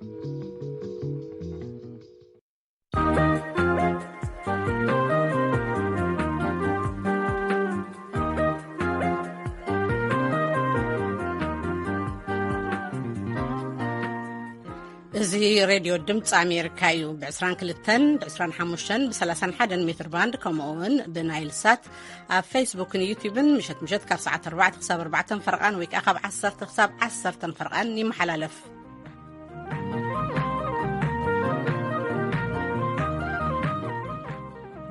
እዚ ሬድዮ ድምፂ ኣሜሪካ እዩ። ብ22፣ ብ25፣ ብ31 ሜትር ባንድ፣ ከምኡ እውን ብናይል ሳት ኣብ ፌስቡክን ዩቲዩብን ምሸት ምሸት ካብ ሰዓት ኣርባዕተ ክሳብ ኣርባዕተን ፈረቓን ወይ ከዓ ካብ ዓሰርተ ክሳብ ዓሰርተን ፈረቓን ይመሓላለፍ።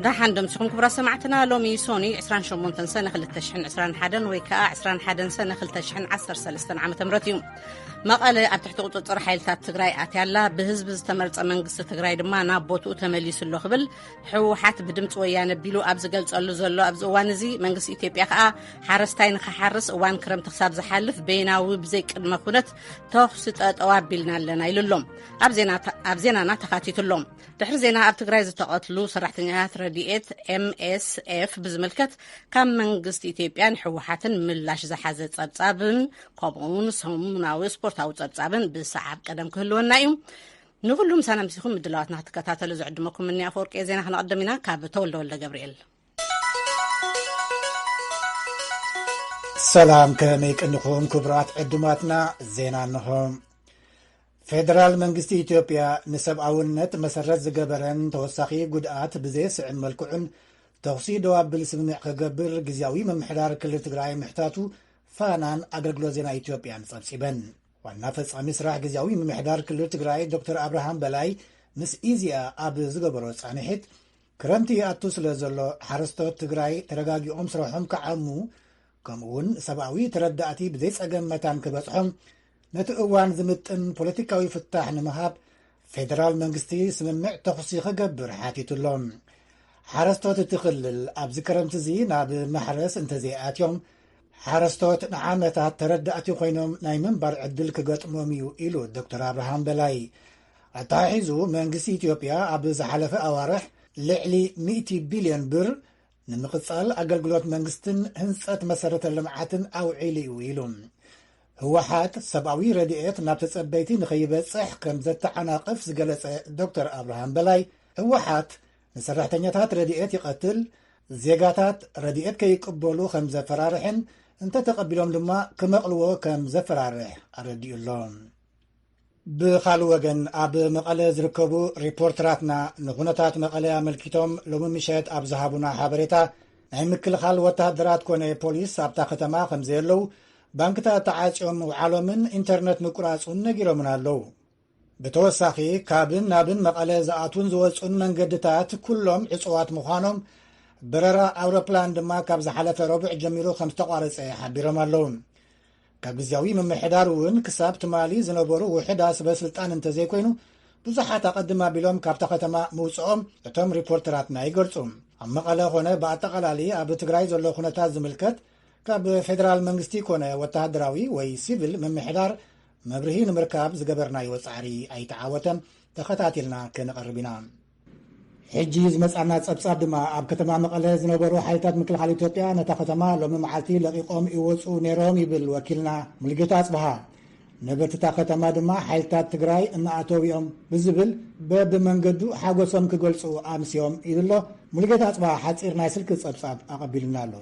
ደሓን ደምሲኹም ክቡራት ሰማዕትና። ሎሚ ሶኒ ዕስራን ሸሞንተን ሰነ ክልተ ሽሕን ዕስራን ሓደን ወይ ከዓ ዕስራን ሓደን ሰነ ክልተ ሽሕን ዓሰርተ ሰለስተን ዓመተ ምህረት እዩ። መቐለ ኣብ ትሕቲ ቁፅፅር ሓይልታት ትግራይ ኣትያ ኣላ። ብህዝቢ ዝተመርፀ መንግስቲ ትግራይ ድማ ናብ ቦትኡ ተመሊሱ ኣሎ ክብል ህወሓት ብድምፂ ወያነ ቢሉ ኣብ ዝገልፀሉ ዘሎ ኣብዚ እዋን እዚ፣ መንግስቲ ኢትዮጵያ ከዓ ሓረስታይ ንክሓርስ እዋን ክረምቲ ክሳብ ዝሓልፍ በይናዊ ብዘይ ቅድመ ኩነት ተኹሲ ጠጠው ኣቢልና ኣለና ኢሉ ኣሎ። ኣብ ዜና፣ ኣብ ዜናና ተኻቲቱ ኣሎ። ድሕሪ ዜና ኣብ ትግራይ ዝተቐትሉ ሰራሕተኛታት ረድኤት ኤምኤስኤፍ ብዝምልከት ካብ መንግስቲ ኢትዮጵያን ህወሓትን ምላሽ ዝሓዘ ጸብጻብን ከምኡውን ሰሙናዊ ስፖርታዊ ጸብጻብን ብሰዓብ ቀደም ክህልወና እዩ። ንኹሉ ምሳና ምሲኹም ምድላዋትና ክትከታተሉ ዝዕድመኩም እኒ ኣፈወርቂ ዜና ክነቐድም ኢና። ካብ ተወልደ ወልደ ገብርኤል። ሰላም፣ ከመይ ቀኒኹም ክቡራት ዕዱማትና? ዜና እንሆ። ፌደራል መንግስቲ ኢትዮጵያ ንሰብኣውነት መሰረት ዝገበረን ተወሳኺ ጉድኣት ብዘየስዕብ መልክዑን ተኹሲ ደው ኣብል ስምምዕ ክገብር ግዝያዊ ምምሕዳር ክልል ትግራይ ምሕታቱ ፋናን ኣገልግሎት ዜና ኢትዮጵያን ጸብጺበን። ዋና ፈጻሚ ስራሕ ግዝያዊ ምምሕዳር ክልል ትግራይ ዶክተር ኣብርሃም በላይ ምስ ኢዜኣ ኣብ ዝገበሮ ጻንሒት፣ ክረምቲ ይኣቱ ስለ ዘሎ ሓረስቶት ትግራይ ተረጋጊኦም ስራሖም ክዓሙ፣ ከምኡ እውን ሰብኣዊ ተረዳእቲ ብዘይጸገም መታን ክበጽሖም፣ ነቲ እዋን ዝምጥን ፖለቲካዊ ፍታሕ ንምሃብ ፌደራል መንግስቲ ስምምዕ ተኹሲ ክገብር ሓቲቱ ኣሎ። ሓረስቶት እቲ ክልል ኣብዚ ክረምቲ እዚ ናብ ማሕረስ እንተዘይኣትዮም፣ ሓረስቶት ንዓመታት ተረዳእቲ ኮይኖም ናይ ምንባር ዕድል ክገጥሞም እዩ ኢሉ ዶክተር ኣብርሃም በላይ። ኣተሓሒዙ መንግስቲ ኢትዮጵያ ኣብ ዝሓለፈ ኣዋርሕ ልዕሊ ሚእቲ ቢልዮን ብር ንምቕጻል ኣገልግሎት መንግስትን ህንጸት መሰረተ ልምዓትን ኣውዒሉ እዩ ኢሉ። ህወሓት ሰብኣዊ ረድኤት ናብ ተጸበይቲ ንኸይበጽሕ ከም ዘተዓናቕፍ ዝገለጸ ዶክተር ኣብርሃም በላይ፣ ህወሓት ንሰራሕተኛታት ረድኤት ይቐትል፣ ዜጋታት ረድኤት ከይቅበሉ ከም ዘፈራርሕን እንተተቐቢሎም ድማ ክመቕልዎ ከም ዘፈራርሕ ኣረዲኡ ኣሎ። ብኻልእ ወገን ኣብ መቐለ ዝርከቡ ሪፖርተራትና ንኹነታት መቐለ ኣመልኪቶም ሎሚ ምሸት ኣብ ዝሃቡና ሓበሬታ ናይ ምክልኻል ወታደራት ኮነ ፖሊስ ኣብታ ከተማ ከም ዘየለዉ፣ ባንክታት ተዓጽዮም ምውዓሎምን ኢንተርነት ምቁራጹን ነጊሮምና ኣለዉ። ብተወሳኺ ካብን ናብን መቐለ ዝኣትዉን ዝወጹን መንገድታት ኩሎም ዕጹዋት ምዃኖም፣ በረራ ኣውሮፕላን ድማ ካብ ዝሓለፈ ረቡዕ ጀሚሩ ከም ዝተቋረጸ ሓቢሮም ኣለዉ። ካብ ግዝያዊ ምምሕዳር እውን ክሳብ ትማሊ ዝነበሩ ውሑዳት ሰበ ስልጣን እንተዘይኮይኑ፣ ብዙሓት ኣቐድም ኣቢሎም ካብታ ከተማ ምውፅኦም እቶም ሪፖርተራትና ይገልፁ። ኣብ መቐለ ኮነ ብኣጠቓላሊ ኣብ ትግራይ ዘሎ ኩነታት ዝምልከት ካብ ፌደራል መንግስቲ ኮነ ወተሃደራዊ ወይ ሲቪል ምምሕዳር መብርሂ ንምርካብ ዝገበርናዮ ጻዕሪ ኣይተዓወተን። ተኸታቲልና ክንቐርብ ኢና። ሕጂ ዝመጻና ጸብጻብ ድማ፣ ኣብ ከተማ መቐለ ዝነበሩ ሓይልታት ምክልኻል ኢትዮጵያ ነታ ከተማ ሎሚ መዓልቲ ለቒቖም ይወጹ ነይሮም ይብል ወኪልና ሙሉጌታ ኣጽብሃ። ነበርቲ እታ ከተማ ድማ ሓይልታት ትግራይ እናኣተው እዮም ብዝብል በብመንገዱ ሓጎሶም ክገልጹ ኣምስዮም ይብል ኣሎ። ሙሉጌታ ኣጽብሃ ሓጺር ናይ ስልኪ ጸብጻብ ኣቐቢሉና ኣሎ።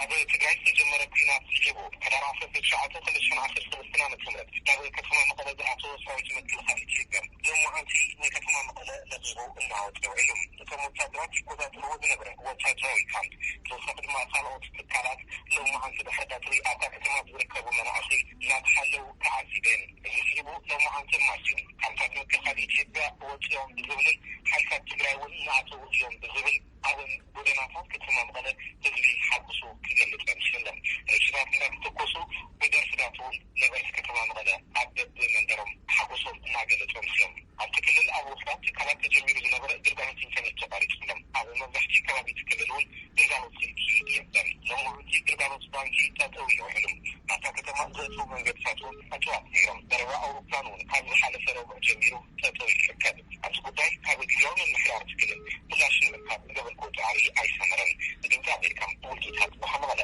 ኣብ ትግራይ ዝተጀመረ ኲናት ስዒቡ፣ ሕዳር ዓሰርተ ትሽዓተ ክልተ ሽሕን ዓሰርተ ሰለስተን ዓመተ ምህረት ናብ ከተማ መቐለ ዝኣተወ ሰራዊት ምክልኻል ኢትዮጵያ፣ ሎማዓንቲ ንከተማ መቐለ ለቒቑ እናወፀ ውዒሉ። እቶም ወታደራት ይቆጻጸርዎ ዝነበረ ወታደራዊ ካምፕ፣ ብተወሳኺ ድማ ካልኦት ትካላት፣ ሎማዓንቲ ድሕሪ ቀትሪ ኣብታ ከተማ ዝርከቡ መናእሰይ እናተሓለዉ ተዓዚበ። እዚ ስዒቡ፣ ሎማዓንቲ ማስዩ፣ ካምፕታት ምክልኻል ኢትዮጵያ ወፂኦም ብዝብልን ሓይልታት ትግራይ እውን እናኣተዉ እዮም ብዝብል ኣብን ጎደናታት ከተማ መቐለ ህዝቢ ሓጎሱ ክገልጽ ኣምሲሉ ኣሎ። ረሽናት እንዳተተኮሱ ብደርፍታት እውን ነበርቲ ከተማ መቐለ ኣብ በብመንደሮም ሓጎሶም እናገለጹ ኣምሲሎም። ኣብቲ ክልል ኣብ ውሑዳት ትካላት ተጀሚሩ ዝነበረ ግልጋሎት ኢንተርኔት ተቋሪጹ ኣሎ። ኣብ መብዛሕትኡ ከባቢ እቲ ክልል እውን ግልጋሎት ስልኪ የለን። ሎማዓንቲ ግልጋሎት ባንኪ ጠጠው ኢሉ ውዒሉ። ናብታ ከተማ ዘእትዉ መንገድታት እውን ዕጹዋት ነይሮም። በረራ ኣውሮፕላን እውን ካብ ዝሓለፈ ረቡዕ ጀሚሩ ጠጠው ይርከብ። ኣብዚ ጉዳይ ካብ ግዝያዊ ምምሕዳር እቲ ክልል ምላሽ ንምርካብ ዝገበርኩዎ ጻዕሪ ኣይሰመረን። ንድምጺ ኣሜሪካ፣ ሙልጌታ ጽባሕ፣ መቐለ።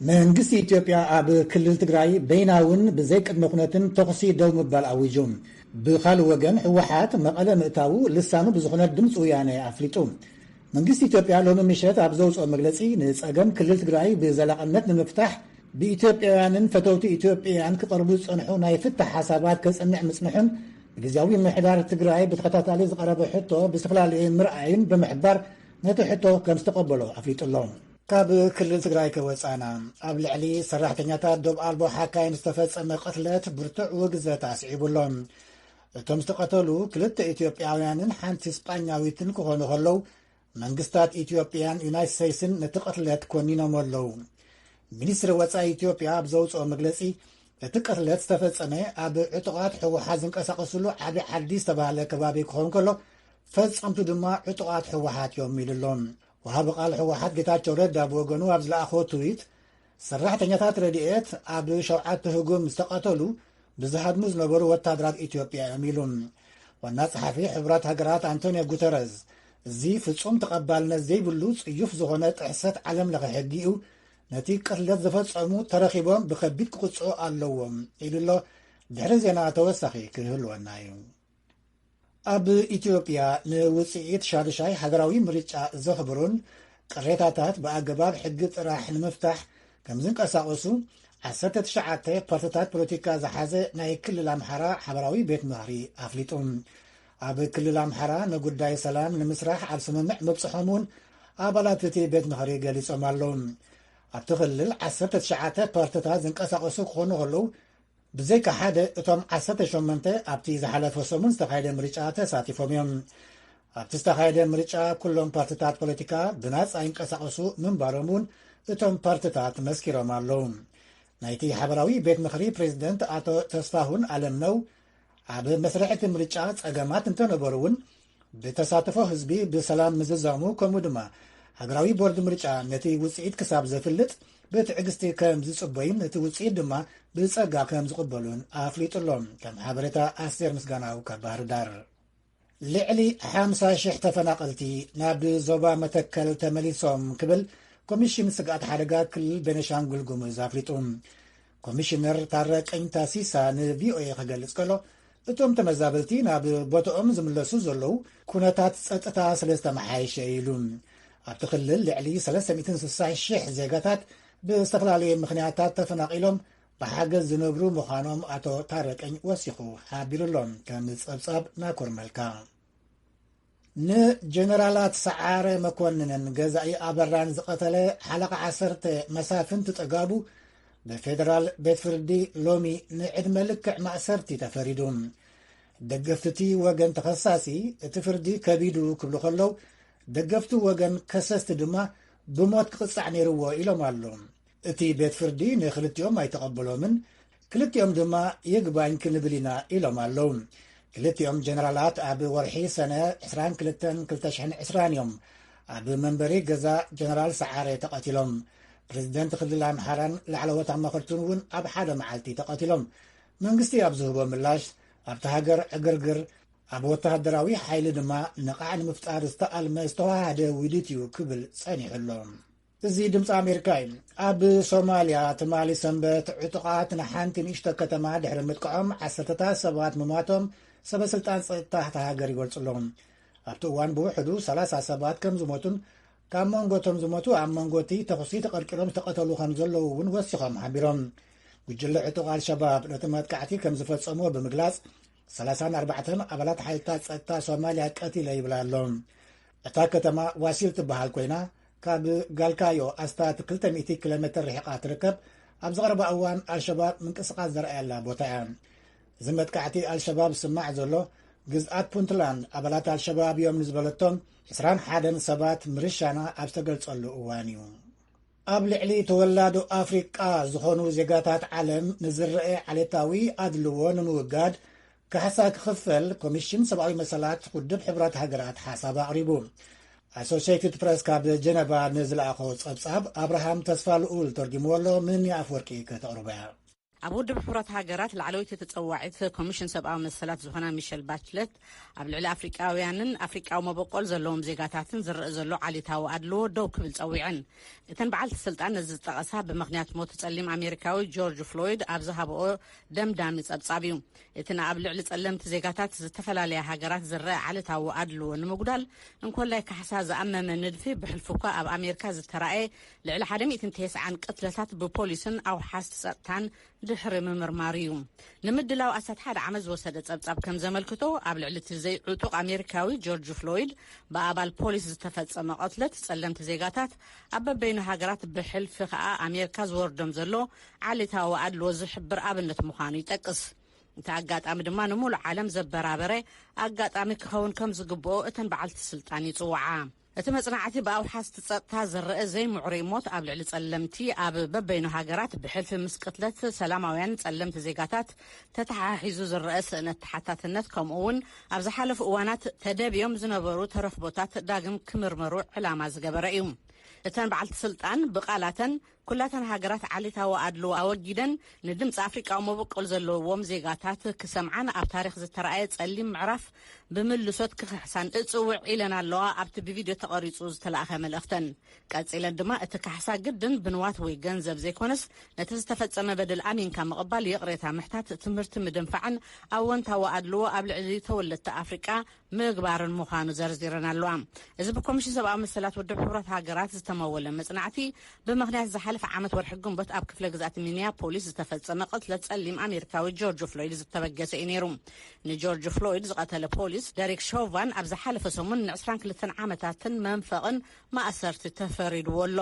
መንግስቲ ኢትዮጵያ ኣብ ክልል ትግራይ በይናውን ብዘይ ቅድመ ኩነትን ተኹሲ ደው ምባል ኣዊጁ። ብኻልእ ወገን፣ ህወሓት መቐለ ምእታዉ ልሳኑ ብዝኾነ ድምፂ ወያነ ኣፍሊጡ። መንግስቲ ኢትዮጵያ ሎሚ ምሸት ኣብ ዘውፅኦ መግለፂ፣ ንፀገም ክልል ትግራይ ብዘላቕነት ንምፍታሕ ብኢትዮጵያውያንን ፈተውቲ ኢትዮጵያን ክቐርቡ ዝፀንሑ ናይ ፍታሕ ሓሳባት ከፅንዕ ምፅንሑን፣ ብግዜያዊ ምምሕዳር ትግራይ ብተኸታታሊ ዝቐረበ ሕቶ ብዝተፈላለየ ምርኣይን ብምሕባር፣ ነቲ ሕቶ ከም ዝተቐበሎ ኣፍሊጡ ኣሎ። ካብ ክልል ትግራይ ከወፃና፣ ኣብ ልዕሊ ሰራሕተኛታት ዶብ ኣልቦ ሓካይም ዝተፈፀመ ቅትለት ብርቱዕ ውግዘት ኣስዒቡ ኣሎ። እቶም ዝተቐተሉ ክልተ ኢትዮጵያውያንን ሓንቲ ስጳኛዊትን ክኾኑ ከለዉ፣ መንግስታት ኢትዮጵያን ዩናይትድ ስቴትስን ነቲ ቅትለት ኮኒኖም ኣለዉ። ሚኒስትሪ ወፃኢ ኢትዮጵያ ኣብ ዘውፅኦ መግለፂ፣ እቲ ቅትለት ዝተፈፀመ ኣብ ዕጡቓት ህወሓት ዝንቀሳቐስሉ ዓቢ ዓዲ ዝተባህለ ከባቢ ክኸውን ከሎ፣ ፈጸምቱ ድማ ዕጡቓት ህወሓት እዮም ኢሉ ኣሎ። ወሃቢ ቃል ህወሓት ጌታቸው ረዳ ብወገኑ ኣብ ዝለኣኾ ትዊት፣ ሰራሕተኛታት ረድኤት ኣብ ሸውዓተ ህጉም ዝተቐተሉ ብዝሃድሙ ዝነበሩ ወታደራት ኢትዮጵያ እዮም ኢሉ። ዋና ጸሓፊ ሕቡራት ሃገራት ኣንቶኒዮ ጉተረዝ፣ እዚ ፍጹም ተቐባልነት ዘይብሉ ጽዩፍ ዝኾነ ጥሕሰት ዓለም ለኸ ሕጊ እዩ፣ ነቲ ቅትለት ዝፈጸሙ ተረኺቦም ብኸቢድ ክቕጽዑ ኣለዎም ኢሉ ኣሎ። ድሕሪ ዜና ተወሳኺ ክህልወና እዩ። ኣብ ኢትዮጵያ ንውጽኢት ሻዱሻይ ሃገራዊ ምርጫ ዘኽብሩን ቅሬታታት ብኣገባብ ሕጊ ጥራሕ ንምፍታሕ ከም ዝንቀሳቐሱ ዓሰርተ ትሽዓተ ፓርትታት ፖለቲካ ዝሓዘ ናይ ክልል ኣምሓራ ሓበራዊ ቤት ምኽሪ ኣፍሊጡ። ኣብ ክልል ኣምሓራ ንጉዳይ ሰላም ንምስራሕ ኣብ ስምምዕ ምብጽሖም እውን ኣባላት እቲ ቤት ምኽሪ ገሊጾም ኣለዉ። ኣብቲ ክልል ዓሰርተ ትሽዓተ ፓርትታት ዝንቀሳቐሱ ክኾኑ ከለዉ፣ ብዘይካ ሓደ እቶም ዓሰርተ ሸሞንተ ኣብቲ ዝሓለፈ ሰሙን ዝተኻየደ ምርጫ ተሳቲፎም እዮም። ኣብቲ ዝተኻየደ ምርጫ ኩሎም ፓርትታት ፖለቲካ ብናጻ ይንቀሳቐሱ ምንባሮም እውን እቶም ፓርትታት መስኪሮም ኣለዉ። ናይቲ ሓበራዊ ቤት ምኽሪ ፕሬዚደንት ኣቶ ተስፋሁን ኣለምነው፣ ኣብ መስርሕ እቲ ምርጫ ጸገማት እንተነበሩ እውን፣ ብተሳትፎ ህዝቢ ብሰላም ምዝዛሙ፣ ከምኡ ድማ ሃገራዊ ቦርድ ምርጫ ነቲ ውጽኢት ክሳብ ዘፍልጥ ብትዕግስቲ ከም ዝጽበዩን ነቲ ውጽኢት ድማ ብጸጋ ከም ዝቕበሉን ኣፍሊጡ ኣሎ። ከም ሓበሬታ ኣስቴር ምስጋናው ካብ ባህር ዳር። ልዕሊ ሓምሳ ሽሕ ተፈናቐልቲ ናብ ዞባ መተከል ተመሊሶም ክብል ኮሚሽን ስግኣት ሓደጋ ክልል ቤኒሻንጉል ጉሙዝ ኣፍሊጡ። ኮሚሽነር ታረቀኝ ታሲሳ ንቪኦኤ ክገልጽ ከሎ፣ እቶም ተመዛበልቲ ናብ ቦታኦም ዝምለሱ ዘለዉ፣ ኩነታት ጸጥታ ስለ ዝተመሓየሸ ኢሉ። ኣብቲ ክልል ልዕሊ ሰለስተ ሚእትን ስሳን ሽሕ ዜጋታት ብዝተፈላለየ ምኽንያታት ተፈናቒሎም ብሓገዝ ዝነብሩ ምዃኖም ኣቶ ታረቀኝ ወሲኹ ሓቢሩ ኣሎ። ከም ጸብጻብ ናኮር መልካ። ንጀነራላት ሰዓረ መኮንንን ገዛኢ ኣበራን ዝቐተለ ሓለቓ ዓሰርተ መሳፍንቲ ጥጋቡ ብፌደራል ቤት ፍርዲ ሎሚ ንዕድመ ልክዕ ማእሰርቲ ተፈሪዱ። ደገፍቲ እቲ ወገን ተኸሳሲ እቲ ፍርዲ ከቢዱ ክብሉ ከለዉ፣ ደገፍቲ ወገን ከሰስቲ ድማ ብሞት ክቕጻዕ ነይርዎ ኢሎም ኣለዉ። እቲ ቤት ፍርዲ ንክልቲኦም ኣይተቐበሎምን፣ ክልቲኦም ድማ ይግባኝ ክንብል ኢና ኢሎም ኣለዉ። ክልቲኦም ጀነራላት ኣብ ወርሒ ሰነ ዕስራን ክልተን ክልተ ሽሕን ዕስራን እዮም ኣብ መንበሪ ገዛ ጀነራል ሰዓረ ተቐቲሎም። ፕሬዚደንት ክልል ኣምሓራን ላዕለዎት ኣማኸርቱን እውን ኣብ ሓደ መዓልቲ ተቐቲሎም። መንግስቲ ኣብ ዝህቦ ምላሽ፣ ኣብቲ ሃገር ዕግርግር፣ ኣብ ወተሃደራዊ ሓይሊ ድማ ነቓዕ ንምፍጣር ዝተኣልመ ዝተዋሃደ ውዲት እዩ ክብል ጸኒሑ ኣሎ። እዚ ድምፂ ኣሜሪካ እዩ። ኣብ ሶማልያ ትማሊ ሰንበት ዕጡቓት ንሓንቲ ንእሽቶ ከተማ ድሕሪ ምጥቅዖም ዓሰርተታት ሰባት ምሟቶም ሰበ ስልጣን ጸጥታ እታ ሃገር ይገልጹ ኣለዉ። ኣብቲ እዋን ብውሕዱ ሰላሳ ሰባት ከም ዝሞቱን ካብ መንጎ እቶም ዝሞቱ ኣብ መንጎ እቲ ተኹሲ ተቐርቂሮም ዝተቐተሉ ከም ዘለዉ እውን ወሲኾም ሓቢሮም። ጉጅለ ዕጡቕ ኣልሸባብ ነቲ መጥቃዕቲ ከም ዝፈጸምዎ ብምግላጽ፣ ሰላሳን ኣርባዕተን ኣባላት ሓይልታት ጸጥታ ሶማልያ ቀቲለ ይብል ኣሎ። እታ ከተማ ዋሲል ትበሃል ኮይና፣ ካብ ጋልካዮ ኣስታት ክልተ ሚእቲ ኪሎ ሜትር ርሒቓ ትርከብ። ኣብ ዝቐረባ እዋን ኣልሸባብ ምንቅስቓስ ዘርኣየላ ቦታ እያ። እዚ መጥቃዕቲ ኣልሸባብ ዝስማዕ ዘሎ፣ ግዝኣት ፑንትላንድ ኣባላት ኣልሸባብ እዮም ንዝበለቶም ዕስራን ሓደን ሰባት ምርሻና ኣብ ዝተገልጸሉ እዋን እዩ። ኣብ ልዕሊ ተወላዶ ኣፍሪቃ ዝኾኑ ዜጋታት ዓለም ንዝረአ ዓሌታዊ ኣድልዎ ንምውጋድ ካሕሳ ክኽፈል ኮሚሽን ሰብኣዊ መሰላት ውድብ ሕቡራት ሃገራት ሓሳብ ኣቕሪቡ። ኣሶሲየትድ ፕረስ ካብ ጀነቫ ንዝለኣኾ ጸብጻብ ኣብርሃም ተስፋ ልኡል ተርጊምዎ ኣሎ። ምኒ ኣፍወርቂ ከተቕርቦ እያ። ኣብ ውድብ ሕቡራት ሃገራት ላዕለወይቲ ተጸዋዒት ኮሚሽን ሰብኣዊ መሰላት ዝኾና ሚሸል ባችለት፣ ኣብ ልዕሊ ኣፍሪቃውያንን ኣፍሪቃዊ መበቆል ዘለዎም ዜጋታትን ዝረአ ዘሎ ዓሌታዊ ኣድልዎ ደው ክብል ጸዊዐን። እተን በዓልቲ ስልጣን ነዚ ዝጠቐሳ፣ ብምኽንያት ሞት ጸሊም ኣሜሪካዊ ጆርጅ ፍሎይድ ኣብ ዝሃብኦ ደምዳሚ ጸብጻብ እዩ። እቲ ንኣብ ልዕሊ ጸለምቲ ዜጋታት ዝተፈላለያ ሃገራት ዝረአ ዓሌታዊ ኣድልዎ ንምጉዳል እንኮላይ ካሕሳ ዝኣመመ ንድፊ፣ ብሕልፊ እኳ ኣብ ኣሜሪካ ዝተራእየ ልዕሊ ሓደ ሚእትን ተስዓን ቅትለታት ብፖሊስን ኣውሓስቲ ጸጥታን ድሕሪ ምምርማሩ እዩ። ንምድላው ኣስታት ሓደ ዓመት ዝወሰደ ጸብጻብ ከም ዘመልክቶ፣ ኣብ ልዕሊ እቲ ዘይዕጡቕ ኣሜሪካዊ ጆርጅ ፍሎይድ ብኣባል ፖሊስ ዝተፈጸመ ቅትለት ጸለምቲ ዜጋታት ኣብ በበይኑ ሃገራት፣ ብሕልፊ ከኣ ኣሜሪካ፣ ዝወርዶም ዘሎ ዓሌታዊ ኣድልዎ ዝሕብር ኣብነት ምዃኑ ይጠቅስ። እቲ ኣጋጣሚ ድማ ንምሉእ ዓለም ዘበራበረ ኣጋጣሚ ክኸውን ከም ዝግብኦ እተን በዓልቲ ስልጣን ይጽውዓ። እቲ መጽናዕቲ ብኣውሓስቲ ጸጥታ ዝረአ ዘይምዕሩይ ሞት ኣብ ልዕሊ ጸለምቲ ኣብ በበይኑ ሃገራት ብሕልፊ ምስ ቅትለት ሰላማውያን ጸለምቲ ዜጋታት ተተሓሒዙ ዝረአ ስእነት ተሓታትነት፣ ከምኡ እውን ኣብ ዝሓለፉ እዋናት ተደብዮም ዝነበሩ ተረኽቦታት ዳግም ክምርመሩ ዕላማ ዝገበረ እዩ። እተን በዓልቲ ስልጣን ብቓላተን፣ ኩላተን ሃገራት ዓሌታዊ ኣድልዎ ኣወጊደን ንድምፂ ኣፍሪቃዊ መበቆል ዘለዎም ዜጋታት ክሰምዓን ኣብ ታሪኽ ዝተረኣየ ጸሊም ምዕራፍ ብምልሶት ክኽሕሳን እጽውዕ ኢለን ኣለዋ፣ ኣብቲ ብቪድዮ ተቐሪጹ ዝተላእኸ መልእኽተን። ቀጺለን ድማ፣ እቲ ካሕሳ ግድን ብንዋት ወይ ገንዘብ ዘይኮነስ፣ ነቲ ዝተፈጸመ በደል ኣሚንካ ምቕባል፣ ይቕሬታ ምሕታት፣ ትምህርቲ ምድንፋዕን ኣወንታዊ ኣድልዎ ኣብ ልዕሊ ተወለድቲ ኣፍሪቃ ምግባርን ምዃኑ ዘርዚረን ኣለዋ። እዚ ብኮሚሽን ሰብኣዊ መሰላት ውድብ ሕቡራት ሃገራት ዝተመወለ መጽናዕቲ፣ ብምኽንያት ዝሓለፈ ዓመት ወርሒ ግንቦት ኣብ ክፍለ ግዝኣት ሚኒያፖሊስ ዝተፈጸመ ቅትለት ጸሊም ኣሜሪካዊ ጆርጅ ፍሎይድ ዝተበገሰ እዩ ነይሩ። ንጆርጅ ፍሎይድ ዝቐተለ ፖሊስ ደሪክ ሾቫን ኣብ ዝሓለፈ ሰሙን ንዕስራን ክልተን ዓመታትን መንፈቕን ማእሰርቲ ተፈሪድዎ ኣሎ።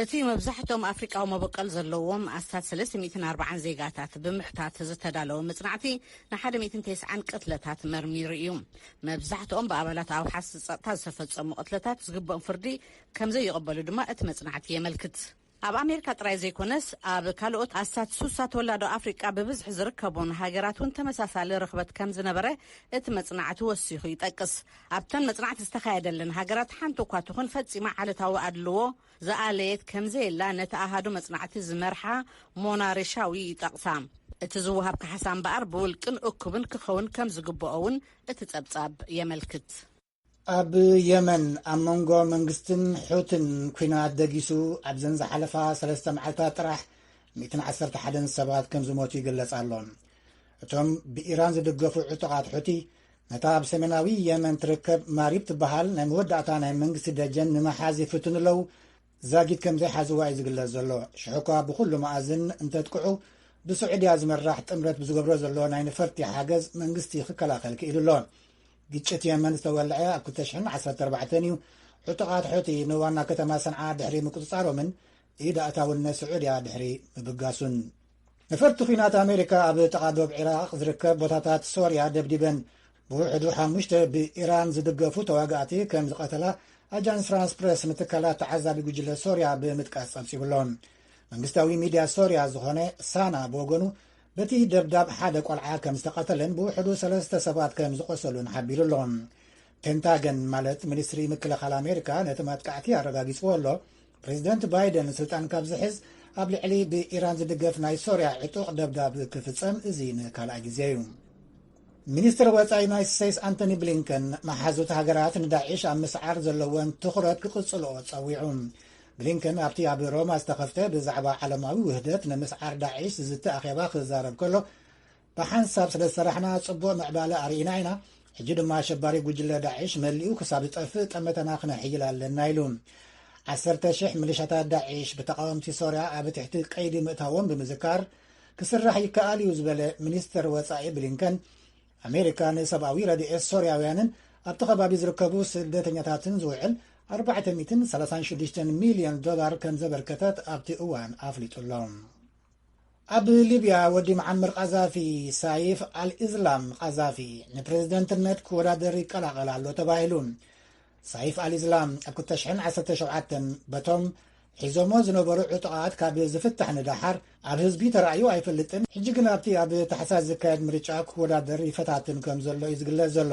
እቲ መብዛሕትኦም ኣፍሪቃዊ መበቆል ዘለዎም ኣስታት ሰለስተ ሚእትን ኣርባዓን ዜጋታት ብምሕታት ዝተዳለወ መጽናዕቲ፣ ንሓደ ሚእትን ተስዓን ቅትለታት መርሚሩ እዩ። መብዛሕትኦም ብኣባላት ኣውሓስ ጸጥታ ዝተፈጸሙ ቅትለታት ዝግብኦም ፍርዲ ከም ዘይቕበሉ ድማ እቲ መጽናዕቲ የመልክት። ኣብ ኣሜሪካ ጥራይ ዘይኮነስ፣ ኣብ ካልኦት ኣስታት ሱሳ ተወላዶ ኣፍሪቃ ብብዝሒ ዝርከቡን ሃገራት እውን ተመሳሳሊ ርኽበት ከም ዝነበረ እቲ መጽናዕቲ ወሲኹ ይጠቅስ። ኣብተን መጽናዕቲ ዝተኻየደለን ሃገራት ሓንቲ እኳ ትኹን ፈጺማ ዓለታዊ ኣድልዎ ዝኣለየት ከም ዘየላ ነቲ ኣሃዱ መጽናዕቲ ዝመርሓ ሞና ሬሻዊ ይጠቕሳ። እቲ ዝወሃብ ካሕሳ እምበኣር ብውልቅን እኩብን ክኸውን ከም ዝግብኦ እውን እቲ ጸብጻብ የመልክት። ኣብ የመን ኣብ መንጎ መንግስትን ሑትን ኲናት ደጊሱ ኣብዘን ዝሓለፋ ሰለስተ መዓልታት ጥራሕ ሚእትን ዓሰርተ ሓደን ሰባት ከም ዝሞቱ ይግለጽ ኣሎ። እቶም ብኢራን ዝድገፉ ዕጡቓት ሑቲ ነታ ኣብ ሰሜናዊ የመን ትርከብ ማሪብ ትበሃል ናይ መወዳእታ ናይ መንግስቲ ደጀን ንምሓዝ ይፍትኑ ኣለዉ። ዛጊት ከም ዘይሓዝዋ እዩ ዝግለጽ ዘሎ። ሽሕኳ ብኹሉ መኣዝን እንተጥቅዑ፣ ብስዑድያ ዝመራሕ ጥምረት ብዝገብሮ ዘሎ ናይ ነፈርቲ ሓገዝ መንግስቲ ክከላኸል ክኢሉ ኣሎ። ግጭት የመን ዝተወልዐ ኣብ ክልተ ሽሕን ዓሰርተ ኣርባዕተን እዩ። ዕጡቓት ሑቲ ንዋና ከተማ ሰንዓ ድሕሪ ምቁጽጻሮምን ኢድ ኣእታውነት ስዑድያ ድሕሪ ምብጋሱን። ነፈርቲ ኲናት ኣሜሪካ ኣብ ጥቓ ዶብ ዒራቕ ዝርከብ ቦታታት ሶርያ ደብዲበን። ብውሕዱ ሓሙሽተ ብኢራን ዝድገፉ ተዋጋእቲ ከም ዝቐተላ ኣጃንስ ፍራንስ ፕረስ ንትካላት ተዓዛቢ ጉጅለ ሶርያ ብምጥቃስ ጸብጺቡ ኣሎ። መንግስታዊ ሚድያ ሶርያ ዝኾነ ሳና ብወገኑ፣ በቲ ደብዳብ ሓደ ቆልዓ ከም ዝተቐተለን ብውሕዱ ሰለስተ ሰባት ከም ዝቖሰሉን ሓቢሩ ኣሎ። ፔንታገን ማለት ሚኒስትሪ ምክልኻል ኣሜሪካ ነቲ መጥቃዕቲ ኣረጋጊጽዎ ኣሎ። ፕሬዚደንት ባይደን ስልጣን ካብ ዝሕዝ ኣብ ልዕሊ ብኢራን ዝድገፍ ናይ ሶርያ ዕጡቕ ደብዳብ ክፍጸም እዚ ንካልኣይ ግዜ እዩ። ሚኒስትር ወጻኢ ዩናይትድ ስቴትስ ኣንቶኒ ብሊንከን መሓዙት ሃገራት ንዳዒሽ ኣብ ምስዓር ዘለወን ትኹረት ክቕጽልኦ ጸዊዑ። ብሊንከን ኣብቲ ኣብ ሮማ ዝተኸፍተ ብዛዕባ ዓለማዊ ውህደት ንምስዓር ዳዒሽ ዝዝቲ ኣኼባ ክዛረብ ከሎ፣ ብሓንሳብ ስለ ዝሰራሕና ጽቡቕ ምዕባለ ኣርኢና ኢና። ሕጂ ድማ ኣሸባሪ ጉጅለ ዳዒሽ መሊኡ ክሳብ ዝጠፍእ ጠመተና ክነሕይል ኣለና ኢሉ። ዓሰርተ ሽሕ ሚሊሻታት ዳዒሽ ብተቓወምቲ ሶርያ ኣብ ትሕቲ ቀይዲ ምእታዎም ብምዝካር፣ ክስራሕ ይከኣል እዩ ዝበለ ሚኒስተር ወጻኢ ብሊንከን፣ ኣሜሪካ ንሰብኣዊ ረድኤት ሶርያውያንን ኣብቲ ከባቢ ዝርከቡ ስደተኛታትን ዝውዕል ኣርባዕተ ሚእትን ሰላሳን ሽዱሽተን ሚልዮን ዶላር ከም ዘበርከተት ኣብቲ እዋን ኣፍሊጡ ኣሎ። ኣብ ሊብያ ወዲ መዓመር ቃዛፊ ሳይፍ ኣልኢዝላም ቃዛፊ ንፕሬዝደንትነት ክወዳደር ይቀላቐል ኣሎ ተባሂሉ። ሳይፍ ኣልኢዝላም ኣብ ክልተ ሽሕን ዓሰርተ ሸውዓተን በቶም ሒዞሞ ዝነበሩ ዕጡቓት ካብ ዝፍታሕ ንደሓር ኣብ ህዝቢ ተራእዩ ኣይፈልጥን። ሕጂ ግን ኣብቲ ኣብ ታሕሳስ ዝካየድ ምርጫ ክወዳደር ይፈታትን ከም ዘሎ እዩ ዝግለጽ ዘሎ።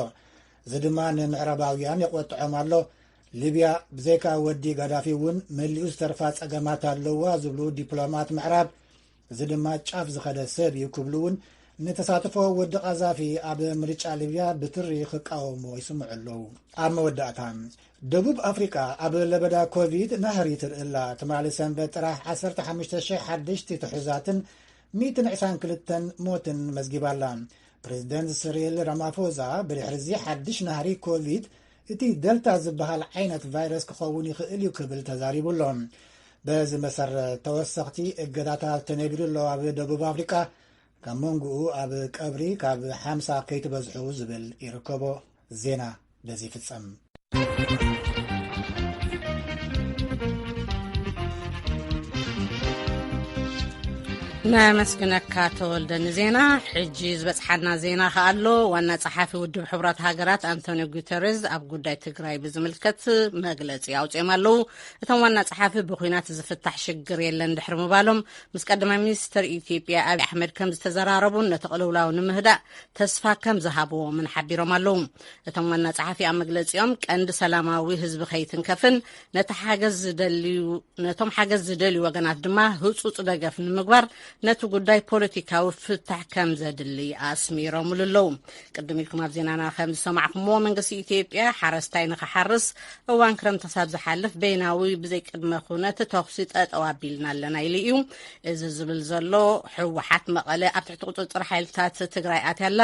እዚ ድማ ንምዕራባውያን የቆጥዖም ኣሎ። ሊብያ ብዘይካ ወዲ ጋዳፊ እውን መሊኡ ዝተርፋ ጸገማት ኣለዋ ዝብሉ ዲፕሎማት ምዕራብ፣ እዚ ድማ ጫፍ ዝኸደ ሰብ እዩ ክብሉ እውን ንተሳትፎ ወዲ ቃዛፊ ኣብ ምርጫ ሊብያ ብትሪ ክቃወሞ ይስምዑ ኣለዉ። ኣብ መወዳእታ፣ ደቡብ ኣፍሪቃ ኣብ ለበዳ ኮቪድ ናህሪ ትርኢ ኣላ። ትማሊ ሰንበት ጥራሕ ዓሰርተ ሓሙሽተ ሽሕ ሓደሽቲ ትሑዛትን ሚእትን ዕስራን ክልተን ሞትን መዝጊባ ኣላ። ፕሬዚደንት ስሪል ራማፎዛ ብድሕሪ እዚ ሓድሽ ናህሪ ኮቪድ እቲ ደልታ ዝበሃል ዓይነት ቫይረስ ክኸውን ይኽእል እዩ ክብል ተዛሪቡ ኣሎ። በዚ መሰረት ተወሰኽቲ እገዳታት ተነቢሩ ኣሎ። ኣብ ደቡብ ኣፍሪቃ ካብ መንጎኡ ኣብ ቀብሪ ካብ ሓምሳ ከይትበዝሑ ዝብል ይርከቦ። ዜና በዚ ይፍጸም። ነመስግነካ ተወልደ ንዜና። ሕጂ ዝበጽሓና ዜና ከኣ ኣሎ። ዋና ጸሓፊ ውድብ ሕቡራት ሃገራት ኣንቶኒዮ ጉተሬዝ ኣብ ጉዳይ ትግራይ ብዝምልከት መግለጺ ኣውጺኦም ኣለዉ። እቶም ዋና ጸሓፊ ብኹናት ዝፍታሕ ሽግር የለን ድሕሪ ምባሎም፣ ምስ ቀዳማይ ሚኒስትር ኢትዮጵያ ኣብይ ኣሕመድ ከም ዝተዘራረቡን ነቲ ቅልውላው ንምህዳእ ተስፋ ከም ዝሃብዎምን ሓቢሮም ኣለዉ። እቶም ዋና ጸሓፊ ኣብ መግለጺኦም፣ ቀንዲ ሰላማዊ ህዝቢ ከይትንከፍን ነቲ ሓገዝ ዝደልዩ ነቶም ሓገዝ ዝደልዩ ወገናት ድማ ህጹጽ ደገፍ ንምግባር ነቲ ጉዳይ ፖለቲካዊ ፍታሕ ከም ዘድሊ ኣስሚሮምሉ ኣለዉ። ቅድም ኢልኩም ኣብ ዜናና ከም ዝሰማዕኩምዎ፣ መንግስቲ ኢትዮጵያ ሓረስታይ ንኽሓርስ እዋን ክረምቲ ክሳብ ዝሓልፍ በይናዊ ብዘይቅድመ ኩነት ተኹሲ ጠጠው ኣቢልና ኣለና ኢሉ እዩ። እዚ ዝብል ዘሎ፣ ህወሓት መቐለ ኣብ ትሕቲ ቁጽጽር ሓይልታት ትግራይ ኣትያ ኣላ፣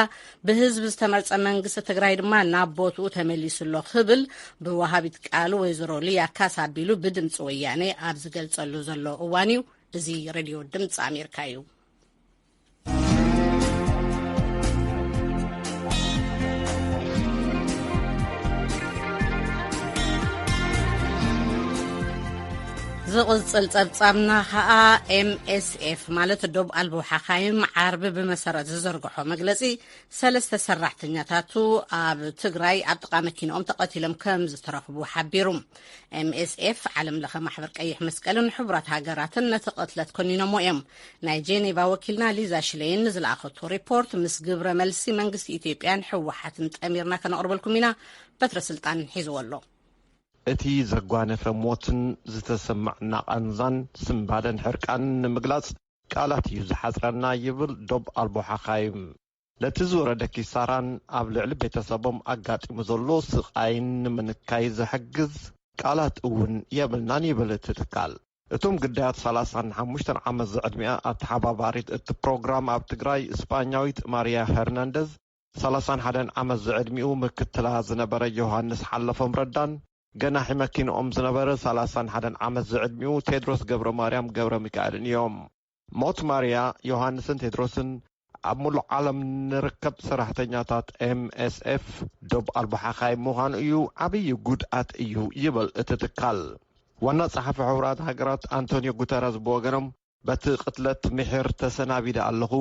ብህዝቢ ዝተመርጸ መንግስቲ ትግራይ ድማ ናብ ቦትኡ ተመሊሱ ኣሎ ክብል ብወሃቢት ቃል ወይዘሮ ሊያ ካሳ ኣቢሉ ብድምፂ ወያነ ኣብ ዝገልጸሉ ዘሎ እዋን እዩ። እዚ ሬድዮ ድምፂ ኣሜሪካ እዩ። ዝቕጽል ጸብጻብና ኸኣ ኤም ኤስ ኤፍ ማለት ዶብ ኣልቦ ሓኻይም ዓርቢ ብመሰረት ዝዘርግሖ መግለጺ፣ ሰለስተ ሰራሕተኛታቱ ኣብ ትግራይ ኣብ ጥቓ መኪንኦም ተቐቲሎም ከም ዝተረኽቡ ሓቢሩ። ኤም ኤስ ኤፍ፣ ዓለም ለኸ ማሕበር ቀይሕ መስቀልን ሕቡራት ሃገራትን ነቲ ቅትለት ኮኒኖሞ እዮም። ናይ ጄኔቫ ወኪልና ሊዛ ሽሌይን ንዝለኣኸቶ ሪፖርት ምስ ግብረ መልሲ መንግስቲ ኢትዮጵያን ህወሓትን ጠሚርና ከነቕርበልኩም ኢና። በትረ ስልጣን ሒዝዎ ኣሎ። እቲ ዘጓነፈ ሞትን ዝተሰማዕና ቃንዛን ስንባደን ሕርቃንን ንምግላጽ ቃላት እዩ ዝሓጽረና ይብል ዶብ ኣልቦ ሓኻይም። ነቲ ዝወረደ ኪሳራን ኣብ ልዕሊ ቤተሰቦም ኣጋጢሙ ዘሎ ስቓይን ንምንካይ ዝሕግዝ ቃላት እውን የብልናን ይብል እቲ ትካል። እቶም ግዳያት ሰላሳን ሓሙሽተን ዓመት ዝዕድሚኣ ኣተሓባባሪት እቲ ፕሮግራም ኣብ ትግራይ ስጳኛዊት ማርያ ሄርናንደዝ፣ ሰላሳን ሓደን ዓመት ዝዕድሚኡ ምክትላ ዝነበረ ዮሃንስ ሓለፎም ረዳን ገናሒ መኪንኦም ዝነበረ ሰላሳን ሓደን ዓመት ዝዕድሚኡ ቴድሮስ ገብረ ማርያም ገብረ ሚካኤልን እዮም። ሞት ማርያ፣ ዮሃንስን ቴድሮስን ኣብ ሙሉእ ዓለም ንርከብ ሰራሕተኛታት ኤም ኤስ ኤፍ ዶብ ኣልቦ ሓኻይ ምዃኑ እዩ፣ ዓብዪ ጉድኣት እዩ ይብል እቲ ትካል። ዋና ጸሓፊ ሕቡራት ሃገራት ኣንቶኒዮ ጉተረዝ ብወገኖም፣ በቲ ቅትለት ምሒር ተሰናቢደ ኣለኹ፣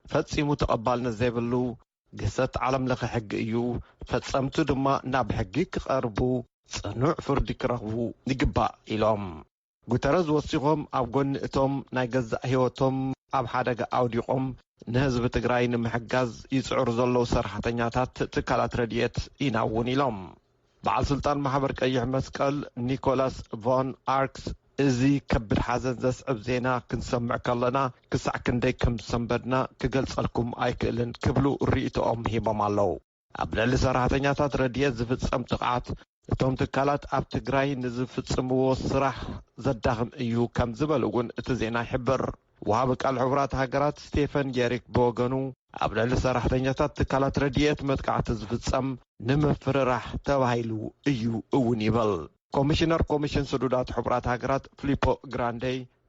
ፈጺሙ ተቐባልነት ዘይብሉ ግህሰት ዓለም ለኸ ሕጊ እዩ፣ ፈጸምቱ ድማ ናብ ሕጊ ክቐርቡ፣ ጽኑዕ ፍርዲ ክረኽቡ ይግባእ ኢሎም። ጉተረዝ ወሲኾም፣ ኣብ ጎኒ እቶም ናይ ገዛእ ህይወቶም ኣብ ሓደጋ ኣውዲቖም ንህዝቢ ትግራይ ንምሕጋዝ ይጽዕሩ ዘለዉ ሰራሕተኛታት ትካላት ረድኤት ኢና እውን ኢሎም። በዓል ስልጣን ማሕበር ቀይሕ መስቀል ኒኮላስ ቮን ኣርክስ፣ እዚ ከቢድ ሓዘን ዘስዕብ ዜና ክንሰምዕ ከለና ክሳዕ ክንደይ ከም ዝሰንበድና ክገልጸልኩም ኣይክእልን ክብሉ ርእይቶኦም ሂቦም ኣለዉ። ኣብ ልዕሊ ሰራሕተኛታት ረድኤት ዝፍጸም ጥቕዓት እቶም ትካላት ኣብ ትግራይ ንዝፍጽምዎ ስራሕ ዘዳኽም እዩ ከም ዝበሉ እውን እቲ ዜና ይሕብር። ወሃቢ ቃል ሕቡራት ሃገራት ስቴፈን ጀሪክ ብወገኑ፣ ኣብ ልዕሊ ሰራሕተኛታት ትካላት ረድኤት መጥቃዕቲ ዝፍጸም ንምፍርራሕ ተባሂሉ እዩ እውን ይብል። ኮሚሽነር ኮሚሽን ስዱዳት ሕቡራት ሃገራት ፍሊፖ ግራንዴ፣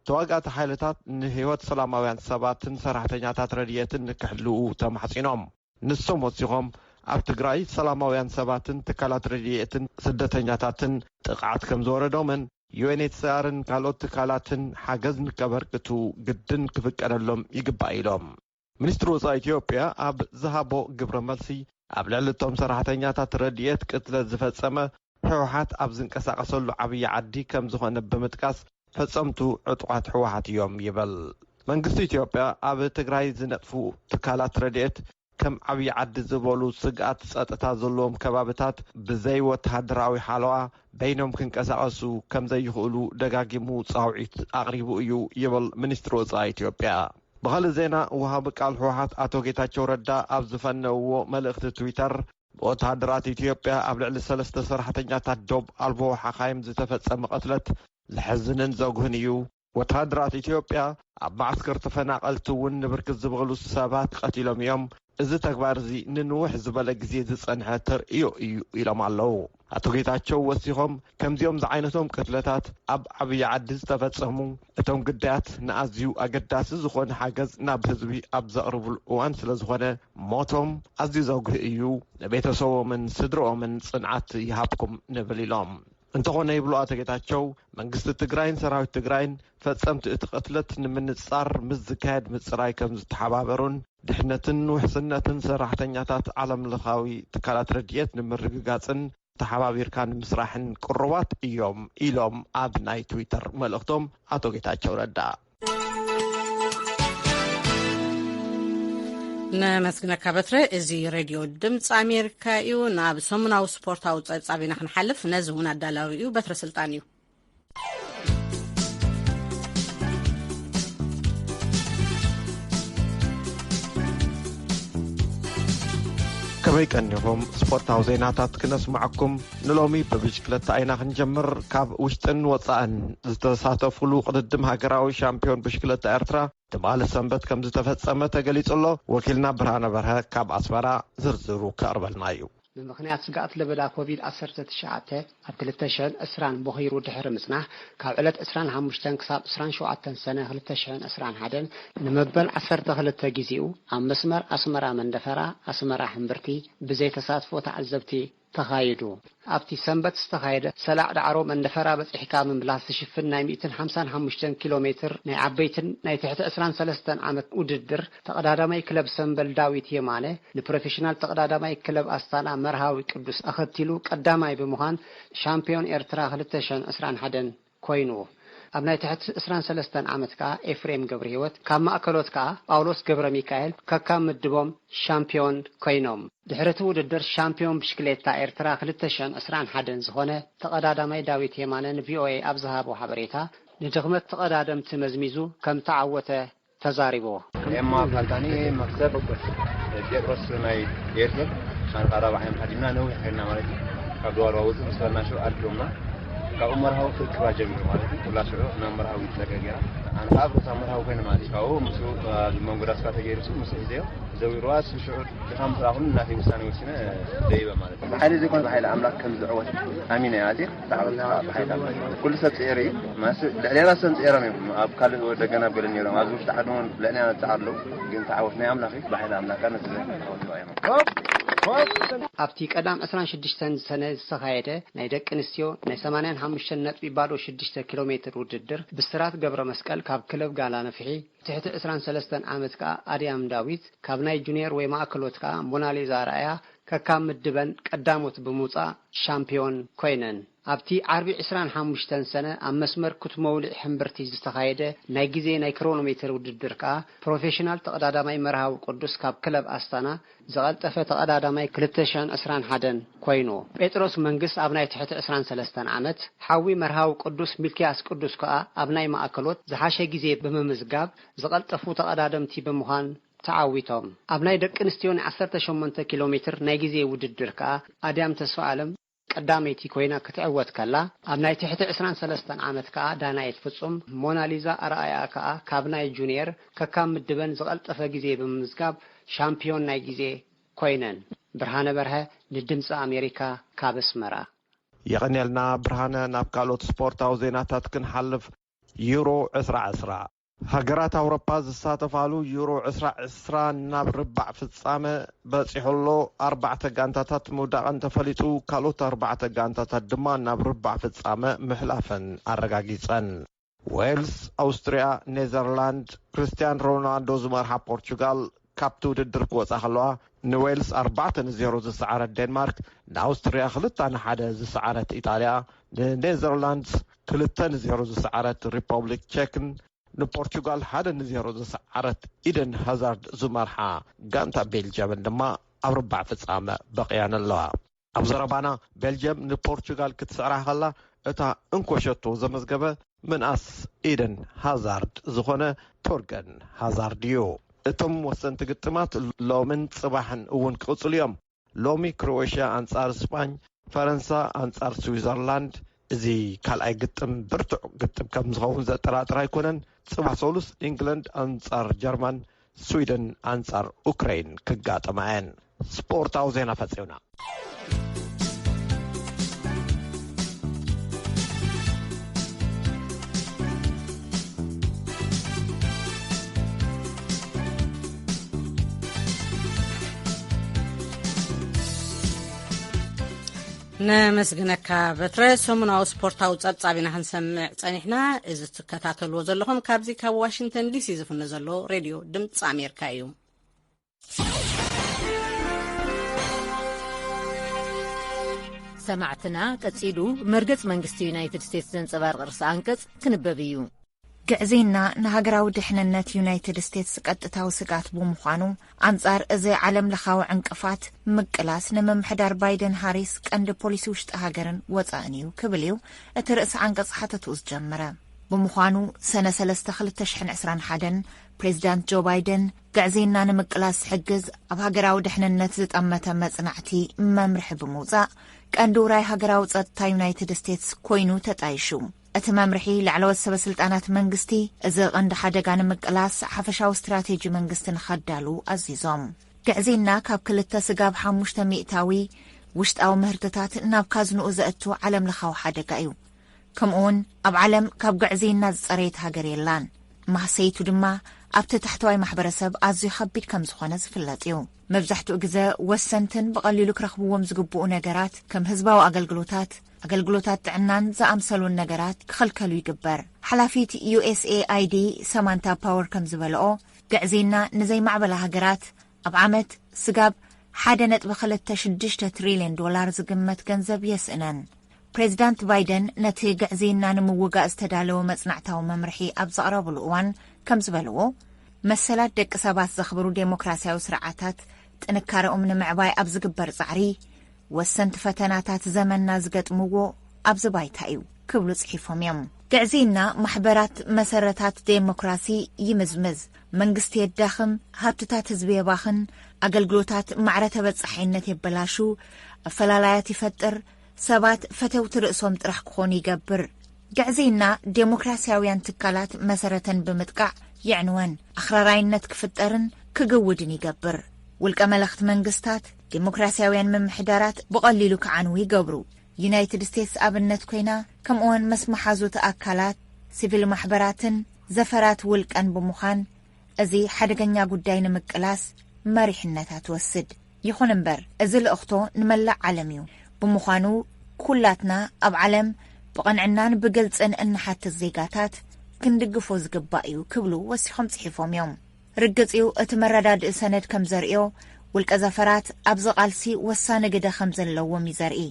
ተዋጋእቲ ሓይልታት ንህይወት ሰላማውያን ሰባትን ሰራሕተኛታት ረድኤትን ንክሕልዉ ተማሕጺኖም። ንሶም ወሲኾም፣ ኣብ ትግራይ ሰላማውያን ሰባትን ትካላት ረድኤትን ስደተኛታትን ጥቕዓት ከም ዝወረዶምን ዩ ኤን ኤች ሲ ኣርን ካልኦት ትካላትን ሓገዝ ንከበርክቱ ግድን ክፍቀደሎም ይግባእ ኢሎም። ሚኒስትሪ ወጻኢ ኢትዮጵያ ኣብ ዝሃቦ ግብረ መልሲ፣ ኣብ ልዕሊ እቶም ሰራሕተኛታት ረድኤት ቅትለት ዝፈጸመ ህወሓት ኣብ ዝንቀሳቐሰሉ ዓብዪ ዓዲ ከም ዝኾነ ብምጥቃስ፣ ፈጸምቱ ዕጡቓት ህወሓት እዮም ይብል። መንግስቲ ኢትዮጵያ ኣብ ትግራይ ዝነጥፉ ትካላት ረድኤት ከም ዓብዪ ዓዲ ዝበሉ ስግኣት ጸጥታ ዘለዎም ከባብታት ብዘይ ወተሃደራዊ ሓለዋ በይኖም ክንቀሳቐሱ ከም ዘይኽእሉ ደጋጊሙ ጻውዒት ኣቕሪቡ እዩ ይብል ሚኒስትሪ ወጻኢ ኢትዮጵያ። ብኻልእ ዜና፣ ወሃቢ ቃል ህወሓት ኣቶ ጌታቸው ረዳ ኣብ ዝፈነውዎ መልእኽቲ ትዊተር፣ ብወተሃደራት ኢትዮጵያ ኣብ ልዕሊ ሰለስተ ሰራሕተኛታት ዶብ ኣልቦ ሓኻይም ዝተፈጸመ ቅትለት ዘሕዝንን ዘጉህን እዩ። ወተሃደራት ኢትዮጵያ ኣብ መዓስከር ተፈናቐልቲ እውን ንብርክት ዝበሉ ሰባት ቀቲሎም እዮም። እዚ ተግባር እዚ ንንውሕ ዝበለ ግዜ ዝጸንሐ ተርእዮ እዩ ኢሎም ኣለዉ። ኣቶ ጌታቸው ወሲኾም፣ ከምዚኦም ዝዓይነቶም ቅትለታት ኣብ ዓብዪ ዓዲ ዝተፈጸሙ፣ እቶም ግዳያት ንኣዝዩ ኣገዳሲ ዝኾነ ሓገዝ ናብ ህዝቢ ኣብ ዘቕርብሉ እዋን ስለ ዝኾነ፣ ሞቶም ኣዝዩ ዘጉህ እዩ። ንቤተሰቦምን ስድርኦምን ጽንዓት ይሃብኩም ንብል ኢሎም። እንተኾነ ይብሉ ኣቶ ጌታቸው፣ መንግስቲ ትግራይን ሰራዊት ትግራይን ፈጸምቲ እቲ ቅትለት ንምንጻር ምስ ዝካየድ ምጽራይ ከም ዝተሓባበሩን ድሕነትን ውሕስነትን ሰራሕተኛታት ዓለም ለኻዊ ትካላት ረድኤት ንምርግጋጽን ተሓባቢርካ ንምስራሕን ቅሩባት እዮም ኢሎም ኣብ ናይ ትዊተር መልእኽቶም ኣቶ ጌታቸው ረዳ። ነመስግነካ በትረ። እዚ ሬድዮ ድምፂ ኣሜሪካ እዩ። ናብ ሰሙናዊ ስፖርታዊ ፀብፃብ ኢና ክንሓልፍ። ነዚ እውን ኣዳላዊ እዩ በትረ ስልጣን እዩ። ከመይ ቀኒኹም? ስፖርታዊ ዜናታት ክነስምዓኩም። ንሎሚ ብብሽክለታ ኢና ክንጀምር። ካብ ውሽጥን ወጻእን ዝተሳተፉሉ ቅድድም ሃገራዊ ሻምፒዮን ብሽክለታ ኤርትራ ትማሊ ሰንበት ከም ዝተፈጸመ ተገሊጹ ኣሎ። ወኪልና ብርሃነ በርሀ ካብ ኣስመራ ዝርዝሩ ከቕርበልና እዩ። ብምኽንያት ስግኣት ለበዳ ኮቪድ ዓሰርተ ትሽዓተ ኣብ ክልተ ሽሕን ዕስራን ቦኺሩ ድሕሪ ምጽናሕ፣ ካብ ዕለት ዕስራን ሓሙሽተን ክሳብ ዕስራን ሸውዓተን ሰነ ክልተ ሽሕን ዕስራን ሓደን ንመበል ዓሰርተ ክልተ ግዜኡ ኣብ መስመር ኣስመራ መንደፈራ ኣስመራ ሕምብርቲ ብዘይ ተሳትፎ ተዓዘብቲ ተኻይዱ። ኣብቲ ሰንበት ዝተኻየደ ሰላዕ ዳዕሮ መንደፈራ በጺሕካ ምምላስ ዝሽፍን ናይ ሚእትን ሓምሳን ሓሙሽተን ኪሎ ሜትር ናይ ዓበይትን ናይ ትሕቲ ዕስራን ሰለስተን ዓመት ውድድር፣ ተቐዳዳማይ ክለብ ሰምበል ዳዊት የማነ ንፕሮፌሽናል ተቐዳዳማይ ክለብ ኣስታና መርሃዊ ቅዱስ ኣኸቲሉ ቀዳማይ ብምዃን ሻምፒዮን ኤርትራ ክልተ ሽሕን ዕስራን ሓደን ኮይኑ። ኣብ ናይ ትሕቲ ዕስራን ሰለስተን ዓመት ከኣ ኤፍሬም ገብረህይወት ካብ ማእከሎት ከኣ ጳውሎስ ገብረ ሚካኤል ከካብ ምድቦም ሻምፒዮን ኮይኖም። ድሕሪ እቲ ውድድር ሻምፒዮን ብሽክሌታ ኤርትራ ክልተ ሽሕን ዕስራን ሓደን ዝኾነ ተቐዳዳማይ ዳዊት የማነ ንቪኦኤ ኣብ ዝሃቦ ሓበሬታ፣ ንድኽመት ተቐዳደምቲ መዝሚዙ ከም ተዓወተ ተዛሪቡ። ኤማ ፋልታኒ፣ መክሰብ ጴጥሮስ ናይ ኤርትር ሻንጣ ራብዓዮም ሓዲምና ነዊሕ ከድና ማለት እዩ። ካብ ደዋርባ ውፅእ ምስ በልና ሽዑ ኣድሎምና። ካብኡ መርሃዊ ክእክባ ጀሚሩ ማለት እዩ። ኩላ ሽዑ ናብ መርሃዊ ይፀገ ገይራ። ኣነ ከዓ ብሩታ መርሃዊ ኮይነ ማለት እዩ። ካብኡ ምስኡ ኣብ መንጎ ዳስካ ተገይሩ ምስኡ ሒዘዮ ዘዊርዋ። እሱ ሽዑ ድኻም ስራኹን እናተይ ውሳኔ ወሲነ ደይበ ማለት እዩ። ብሓይሊ ዘይኮነ ብሓይሊ ኣምላኽ ከም ዝዕወት ኣሚነ እየ ኣትየ። ተዓወት ከዓ ብሓይሊ ኣምላኽ። ኩሉ ሰብ ጽዒሩ እዩ። ማስ ልዕሌና ሰብ ጽዒሮም እዮም። ኣብ ካልእ ወደገና ገለ ነይሮም። ኣብዚ ውሽጢ ዓዲ እውን ልዕሌና ዝጸዓሩ ኣለዉ። ግን ተዓወት ናይ ኣምላኽ እዩ። ብሓይሊ ኣምላኽ ከዓ ነቲ ዓወት ረኣዮም። ኣብቲ ቀዳም ዕስራን ሽዱሽተን ሰነ ዝተኻየደ ናይ ደቂ ኣንስትዮ ናይ ሰማንያን ሓሙሽተን ነጥቢ ባዶ ሽዱሽተ ኪሎ ሜትር ውድድር ብስራት ገብረ መስቀል ካብ ክለብ ጋላ ነፍሒ ትሕቲ ዕስራን ሰለስተን ዓመት ከኣ ኣድያም ዳዊት፣ ካብ ናይ ጁኒየር ወይ ማእከሎት ከኣ ሞናሊዛ ኣርኣያ ከካብ ምድበን ቀዳሞት ብምውጻእ ሻምፒዮን ኮይነን። ኣብቲ ዓርቢ ዕስራን ሓሙሽተን ሰነ ኣብ መስመር ኩትመውሊዕ ሕምብርቲ ዝተኻየደ ናይ ግዜ ናይ ክሮኖሜተር ውድድር ከኣ ፕሮፌሽናል ተቐዳዳማይ መርሃዊ ቅዱስ ካብ ክለብ ኣስታና ዝቐልጠፈ ተቐዳዳማይ ክልተ ሽሕን ዕስራን ሓደን ኮይኑ። ጴጥሮስ መንግስ ኣብ ናይ ትሕቲ ዕስራን ሰለስተን ዓመት፣ ሓዊ መርሃዊ ቅዱስ ሚልክያስ ቅዱስ ከኣ ኣብ ናይ ማእከሎት ዝሓሸ ግዜ ብምምዝጋብ ዝቐልጠፉ ተቐዳደምቲ ብምዃን ተዓዊቶም። ኣብ ናይ ደቂ ኣንስትዮ ናይ ዓሰርተ ሸሞንተ ኪሎ ሜትር ናይ ግዜ ውድድር ከኣ ኣድያም ተስፋ ኣለም ቀዳመይቲ ኮይና ክትዕወት ከላ፣ ኣብ ናይ ትሕቲ ዕስራን ሰለስተን ዓመት ከኣ ዳናይት ፍጹም፣ ሞናሊዛ ኣርኣያ ከኣ ካብ ናይ ጁኒየር ከካብ ምድበን ዝቐልጠፈ ግዜ ብምምዝጋብ ሻምፒዮን ናይ ግዜ ኮይነን። ብርሃነ በርሀ ንድምፂ ኣሜሪካ ካብ ኣስመራ። የቐንየልና ብርሃነ። ናብ ካልኦት ስፖርታዊ ዜናታት ክንሓልፍ፣ ዩሮ ዕስራ ዕስራ። ሃገራት ኣውሮፓ ዝሳተፋሉ ዩሮ ዕስራ ዕስራ ናብ ርባዕ ፍጻመ በጺሑ ኣሎ። ኣርባዕተ ጋንታታት ምውዳቐን ተፈሊጡ፣ ካልኦት ኣርባዕተ ጋንታታት ድማ ናብ ርባዕ ፍጻመ ምሕላፈን ኣረጋጊጸን። ዌልስ፣ ኣውስትርያ፣ ኔዘርላንድ፣ ክርስትያን ሮናልዶ ዝመርሓ ፖርቹጋል ካብቲ ውድድር ክወጻ ከለዋ፣ ንዌልስ ኣርባዕተ ንዜሮ ዝሰዓረት ዴንማርክ፣ ንኣውስትርያ ክልተ ንሓደ ዝሰዓረት ኢጣልያ፣ ንኔዘርላንድስ ክልተ ንዜሮ ዝሰዓረት ሪፐብሊክ ቼክን ንፖርቹጋል ሓደ ንዜሮ ዝሰዓረት ኢደን ሃዛርድ ዝመርሓ ጋንታ ቤልጅየምን ድማ ኣብ ርባዕ ፍጻመ በቒዐን ኣለዋ። ኣብ ዘረባና፣ ቤልጅየም ንፖርቹጋል ክትስዕራ ከላ፣ እታ እንኮ ሸቶ ዘመዝገበ ምንኣስ ኢደን ሃዛርድ ዝኾነ ቶርገን ሃዛርድ እዩ። እቶም ወሰንቲ ግጥማት ሎምን ጽባሕን እውን ክቕጽሉ እዮም። ሎሚ ክሮኤሽያ ኣንጻር ስጳኝ፣ ፈረንሳ ኣንጻር ስዊዘርላንድ። እዚ ካልኣይ ግጥም ብርቱዕ ግጥም ከም ዝኸውን ዘጠራጥር ኣይኮነን። ጽባሕ ሰሉስ ኢንግላንድ ኣንጻር ጀርመን፣ ስዊደን ኣንጻር ኡክራይን ክጋጠማ እየን። ስፖርታዊ ዜና ፈጺምና። ነመስግነካ በትረ። ሰሙናዊ ስፖርታዊ ጸብጻብ ኢና ክንሰምዕ ጸኒሕና። እዚ ትከታተልዎ ዘለኹም ካብዚ ካብ ዋሽንግተን ዲሲ ዝፍኖ ዘሎ ሬድዮ ድምፂ ኣሜሪካ እዩ። ሰማዕትና፣ ቀጺሉ መርገጽ መንግስቲ ዩናይትድ ስቴትስ ዘንጸባርቕ ርእሰ ኣንቀጽ ክንበብ እዩ። ግዕዜና ንሃገራዊ ድሕንነት ዩናይትድ ስቴትስ ቀጥታዊ ስግኣት ብምዃኑ፣ ኣንጻር እዚ ዓለም ለኻዊ ዕንቅፋት ምቅላስ ንምምሕዳር ባይደን ሃሪስ ቀንዲ ፖሊሲ ውሽጢ ሃገርን ወጻእን እዩ ክብል እዩ እቲ ርእሰ ዓንቀጽ ሓተትኡ ዝጀመረ። ብምዃኑ፣ ሰነ ሰለስተ ክልተ ሽሕን ዕስራን ሓደን ፕሬዚዳንት ጆ ባይደን ግዕዜና ንምቅላስ ዝሕግዝ ኣብ ሃገራዊ ድሕንነት ዝጠመተ መጽናዕቲ መምርሒ ብምውጻእ፣ ቀንዲ ውራይ ሃገራዊ ጸጥታ ዩናይትድ ስቴትስ ኮይኑ ተጣይሹ። እቲ መምርሒ ላዕለዎት ሰበ ስልጣናት መንግስቲ እዚ ቀንዲ ሓደጋ ንምቅላስ ሓፈሻዊ ስትራቴጂ መንግስቲ ንኸዳሉ ኣዚዞም። ግዕዜና ካብ ክልተ ስጋብ ሓሙሽተ ሚእታዊ ውሽጣዊ ምህርትታት ናብ ካዝንኡ ዘእቱ ዓለም ለኻዊ ሓደጋ እዩ። ከምኡውን ኣብ ዓለም ካብ ግዕዜና ዝጸረየት ሃገር የላን። ማህሰይቱ ድማ ኣብቲ ታሕተዋይ ማሕበረሰብ ኣዝዩ ከቢድ ከም ዝኾነ ዝፍለጥ እዩ። መብዛሕትኡ ግዘ ወሰንትን ብቐሊሉ ክረኽብዎም ዝግብኡ ነገራት ከም ህዝባዊ ኣገልግሎታት፣ ኣገልግሎታት ጥዕናን ዝኣምሰሉን ነገራት ክኽልከሉ ይግበር። ሓላፊት ዩ ኤስ ኤ ኣይ ዲ ሰማንታ ፓወር ከም ዝበልኦ፣ ግዕዜና ንዘይማዕበላ ሃገራት ኣብ ዓመት ስጋብ ሓደ ነጥቢ ክልተ ሽዱሽተ ትሪልዮን ዶላር ዝግመት ገንዘብ የስእነን። ፕሬዚዳንት ባይደን ነቲ ግዕዜና ንምውጋእ ዝተዳለወ መጽናዕታዊ መምርሒ ኣብ ዘቕረብሉ እዋን ከም ዝበልዎ፣ መሰላት ደቂ ሰባት ዘኽብሩ ዴሞክራሲያዊ ስርዓታት ጥንካረኦም ንምዕባይ ኣብ ዝግበር ጻዕሪ፣ ወሰንቲ ፈተናታት ዘመንና ዝገጥምዎ ኣብዚ ባይታ እዩ ክብሉ ጽሒፎም እዮም። ግዕዜና ማሕበራት መሰረታት ዴሞክራሲ ይምዝምዝ፣ መንግስቲ የዳኽም፣ ሃብትታት ህዝቢ የባኽን፣ ኣገልግሎታት ማዕረ ተበጻሓይነት የበላሹ፣ ኣፈላላያት ይፈጥር፣ ሰባት ፈተውቲ ርእሶም ጥራሕ ክኾኑ ይገብር። ግዕዜና ዴሞክራሲያውያን ትካላት መሰረተን ብምጥቃዕ የዕንወን፣ ኣኽራራይነት ክፍጠርን ክግውድን ይገብር። ውልቀ መለኽቲ መንግስታት ዴሞክራሲያውያን ምምሕዳራት ብቐሊሉ ክዓንዉ ይገብሩ። ዩናይትድ ስቴትስ ኣብነት ኮይና፣ ከምኡውን መስ መሓዙት ኣካላት፣ ሲቪል ማሕበራትን ዘፈራት ውልቀን ብምዃን፣ እዚ ሓደገኛ ጉዳይ ንምቅላስ መሪሕነታ ትወስድ። ይኹን እምበር፣ እዚ ልእኽቶ ንመላእ ዓለም እዩ። ብምዃኑ፣ ኩላትና ኣብ ዓለም ብቕንዕናን ብግልጽን እንሓትት ዜጋታት ክንድግፎ ዝግባእ እዩ ክብሉ ወሲኾም ጽሒፎም እዮም። ርግጽ እዩ፣ እቲ መረዳድኢ ሰነድ ከም ዘርእዮ፣ ውልቀ ዘፈራት ኣብዚ ቃልሲ ወሳኒ ግደ ከም ዘለዎም እዩ ዘርኢ።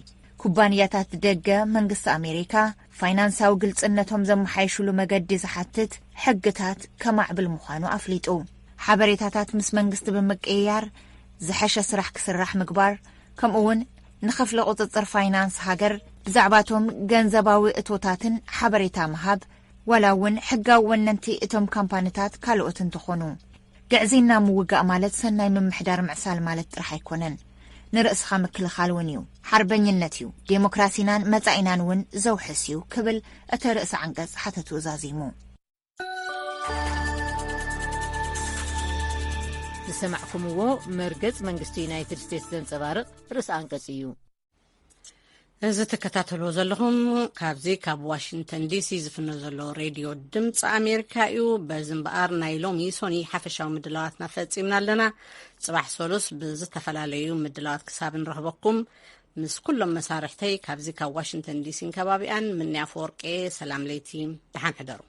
ኩባንያታት ደገ መንግስቲ ኣሜሪካ ፋይናንሳዊ ግልጽነቶም ዘመሓይሽሉ መገዲ ዝሓትት ሕግታት ከማዕብል ምዃኑ ኣፍሊጡ። ሓበሬታታት ምስ መንግስቲ ብምቅይያር ዝሐሸ ስራሕ ክስራሕ ምግባር፣ ከምኡ እውን ንክፍሊ ቁጽጽር ፋይናንስ ሃገር ብዛዕባቶም ገንዘባዊ እቶታትን ሓበሬታ ምሃብ፣ ዋላ እውን ሕጋዊ ወነንቲ እቶም ካምፓኒታት ካልኦት እንተኾኑ። ግዕዜና ምውጋእ ማለት ሰናይ ምምሕዳር ምዕሳል ማለት ጥራሕ ኣይኮነን። ንርእስኻ ምክልኻል እውን እዩ። ሓርበኝነት እዩ። ዴሞክራሲናን መጻኢናን እውን ዘውሕስ እዩ ክብል እቲ ርእሰ ዓንቀጽ ሓተቱ ዛዚሙ። ዝሰማዕኩምዎ መርገጽ መንግስቲ ዩናይትድ ስቴትስ ዘንጸባርቕ ርእሰ ኣንቀጽ እዩ። እዚ ትከታተልዎ ዘለኹም ካብዚ ካብ ዋሽንግተን ዲሲ ዝፍኖ ዘሎ ሬድዮ ድምፂ ኣሜሪካ እዩ። በዚ እምበኣር ናይ ሎሚ ሶኒ ሓፈሻዊ ምድላዋትና ፈጺምና ኣለና። ጽባሕ ሰሉስ ብዝተፈላለዩ ምድላዋት ክሳብ ንረኽበኩም ምስ ኩሎም መሳርሕተይ ካብዚ ካብ ዋሽንግተን ዲሲን ከባቢኣን ምንያ ኣፈወርቄ ሰላም ለይቲ ደሓን ሕደሩ።